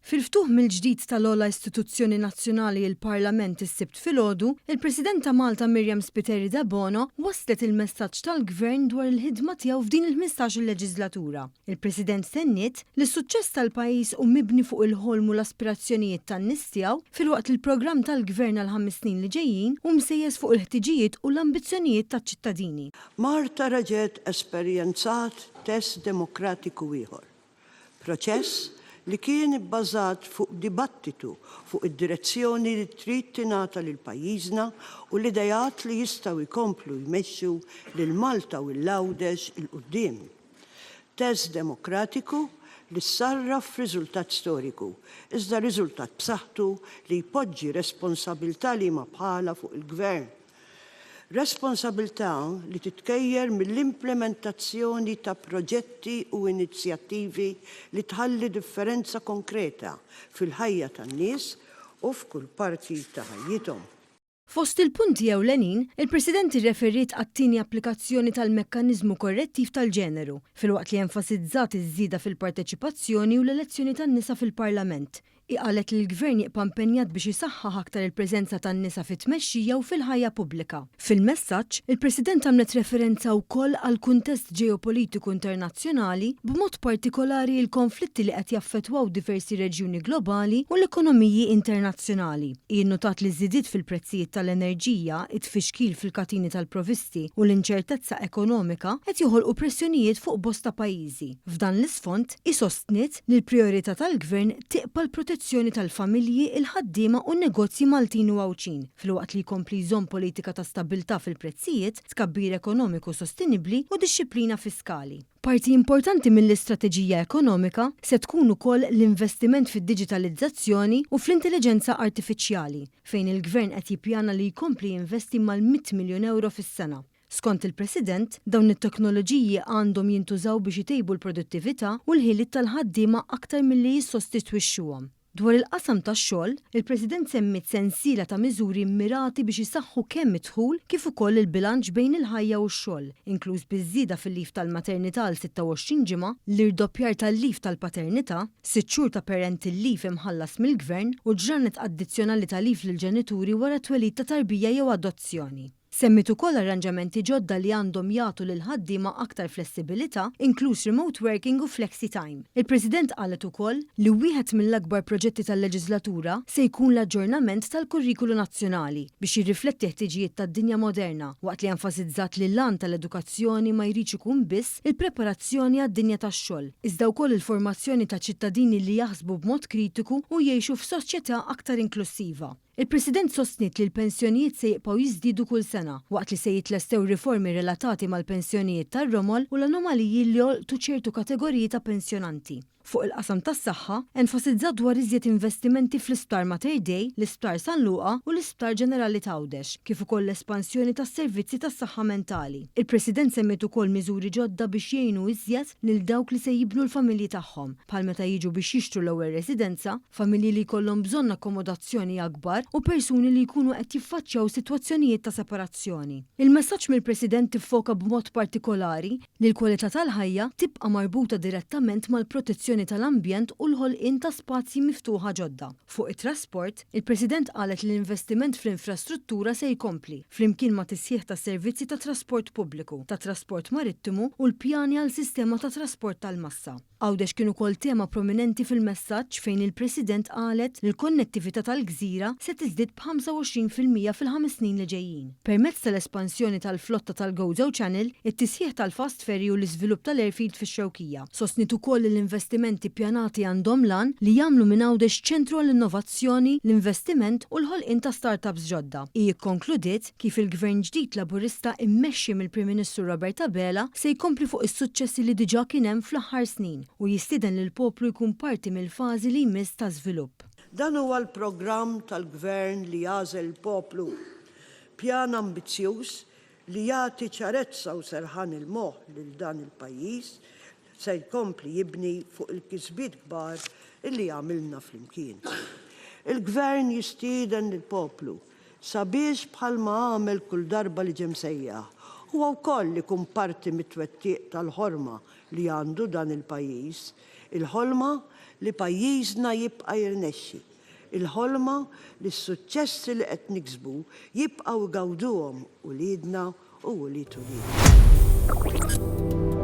Fil-ftuħ mill-ġdid tal-ogħla istituzzjoni nazzjonali il-Parlament is-Sibt filgħodu, il-President ta' Malta Myriam Spiteri Debono wasslet il-messaġġ tal-Gvern dwar il-ħidma tiegħu f'din il-ħmistax-il leġiżlatura. Il-President tenniet li s-suċċess tal-pajjiż hu mibni fuq il-ħolm u l-aspirazzjonijiet tan-nies tiegħu filwaqt li l-programm tal-Gvern għall-ħames snin li ġejjin hu msejjes fuq il-ħtiġijiet u l-ambizzjonijiet taċ-ċittadini. Malta reġgħet esperjenzat test demokratiku ieħor. Proċess li kien ibbażat fuq dibattitu fuq id-direzzjoni li trid tingħata lil pajjiżna u l-ideat li jistgħu jkomplu jmexxu lil Malta u 'l Għawdex 'il quddiem. Test demokratiku li ssarraf f'riżultat storiku, iżda riżultat b'saħħtu li jpoġġi responsabilità liema bħalha fuq il-Gvern. Responsabilità li titkejjer mill-implimentazzjoni ta' proġetti u inizjattivi li tħalli differenza konkreta fil-ħajja tan-nies u f'kull parti ta' ħajjithom. Fost il-punti ewlenin, il-President irreferiet għat-tieni applikazzjoni tal-mekkaniżmu korrettiv tal-ġeneru, filwaqt li enfasizzat iż-żieda fil-parteċipazzjoni u l-elezzjoni tan-nisa fil-Parlament. Hi qalet li l-Gvern jibqa' impenjat biex isaħħaħ aktar il-preżenza tan-nisa fit-tmexxija u fil-ħajja pubblika. Fil-messaġġ, il-President għamlet referenza wkoll għall-kuntest ġeopolitiku internazzjonali, b'mod partikolari il-konflitti li qed jaffettwaw diversi reġjuni globali u l-ekonomiji internazzjonali. Hi nnutat li ż-żidiet fil-prezzijiet tal-enerġija, it-tfixkil fil-katini tal-provisti u l-inċertezza ekonomika qed joħolqu pressjonijiet fuq bosta pajjiżi. F'dan l-isfond, hi sostniet li l-prijorità tal-Gvern tiqpa' l-protezzjoni tal-familji, il-ħaddiema u n-negozji Maltin u Għawdxin, filwaqt li jkompli jżomm politika ta' stabbiltà fil-prezzijiet, tkabbir ekonomiku sostenibbli u dixxiplina fiskali. Parti importanti mill-istrateġija ekonomika se tkun ukoll l-investiment fid-diġitalizzazzjoni u fl-intelliġenza artifiċjali, fejn il-Gvern qed jippjana li jkompli jinvesti mal-100 miljun ewro fis-sena. Skont il-President, dawn it-teknoloġiji għandhom jintużaw biex itejbu l-produttività u l-ħiliet tal-ħaddiema aktar milli jissostitwixxuhom. Dwar il-qasam tax-xogħol, il-President semmiet sensiela ta' miżuri mmirati biex isaħħu kemm id-dħul kif ukoll il-bilanċ bejn il-ħajja u x-xogħol, inkluż biż-żieda fil-leave tal-maternità għal 26 ġimgħa, l-irdoppjar tal-leave tal-paternità, sitt xhur ta' parental leave imħallas mill-Gvern u ġranet addizzjonali ta' leave lill-ġenituri wara t-twelid ta' tarbija jew adozzjoni. Semmiet ukoll arranġamenti ġodda li għandhom jagħtu lill-ħaddiema aktar flessibilità, inkluż remote working u flexi time. Il-President qalet ukoll li wieħed mill-akbar proġetti tal-leġiżlatura se jkun l-aġġornament tal-kurrikulu nazzjonali biex jirrifletti ħtiġijiet tad-dinja moderna waqt li enfasizzat li l-għan tal-edukazzjoni ma jridx ikun biss il-preparazzjoni għad-dinja tax-xogħol iżda wkoll il-formazzjoni ta' ċittadini li jaħsbu b'mod kritiku u jgħixu f'soċjetà aktar inklussiva. Il-President sostniet li l-pensjonijiet se jibqgħu jiżdiedu kull sena, waqt li se jitlestew riformi relatati mal-pensjonijiet tar-romol u l-anomaliji li jolqtu ċertu kategoriji ta' pensjonanti. Fuq il-qasam tas-saħħa, enfasizzat dwar iżjed investimenti fl-Isptar Mater Dei, l-Isptar San Luqa u l-Isptar Ġenerali t'Għawdex, kif ukoll l-espansjoni tas-servizzi tas-saħħa mentali. Il-President semmiet ukoll miżuri ġodda biex jgħinu iżjed lil dawk li se jibnu l-familji tagħhom, bħal meta jiġu biex jixtru l-ewwel residenza, familji li jkollhom bżonn akkomodazzjoni akbar u persuni li jkunu qed jiffaċċjaw sitwazzjonijiet ta' separazzjoni. Il-messaġġ mill-President iffoka b'mod partikolari li l-kwalità tal-ħajja tibqa' marbuta direttament mal-protezzjoni tal-ambjent u l-ħolqien ta' spazji miftuħa ġodda. Fuq it-trasport, il-President qalet li l-investiment fl-infrastruttura se jkompli, flimkien ma' tisħiħ tas-servizzi tat-trasport pubbliku, tat-trasport marittimu u l-pjani għal sistema ta' trasport tal-massa. Għawdex kien ukoll tema prominenti fil-messaġġ fejn il-President qalet li l-konnettività tal-gżira se tiżdied b'25% fil-ħames snin li ġejjin, permezz tal-espansjoni tal-flotta tal-Gozo Channel, it-tisħiħ tal-fast ferry u l-iżvilupp tal-airfield fix-Xewkija. Sostniet ukoll li l-investimenti ppjanati għandhom l-għan li jagħmlu minn Għawdex ċentru għall-innovazzjoni, l-investiment u l-ħolqien ta' start-ups ġodda. Hi kkonkludiet kif il-Gvern ġdid Laburista immexxi mill-Prim Ministru Robert Abela se jkompli fuq is-suċċessi li diġà kien hemm fl-aħħar snin u jistieden lill-poplu jkun parti mill-fażi li jmiss ta' żvilupp. Dan huwa l-programm tal-Gvern li jagħżel il-poplu. Pjan ambizzjuż li jagħti ċarezza u serħan il-moħħ lil dan il-pajjiż se jkompli jibni fuq il-kisbiet kbar li għamilna flimkien. Il-Gvern jistieden lill-poplu sabiex bħalma għamel kull darba li ġie msejjaħ, huwa wkoll ikun parti mit-twettiq tal-ħorma li għandu dan il-pajjiż, il-ħolma li pajjiżna jibqa' jirnexxi. Il-ħolma li s-suċċessi li qed niksbu jibqgħu jgawduhom uliedna u ulied uliedna.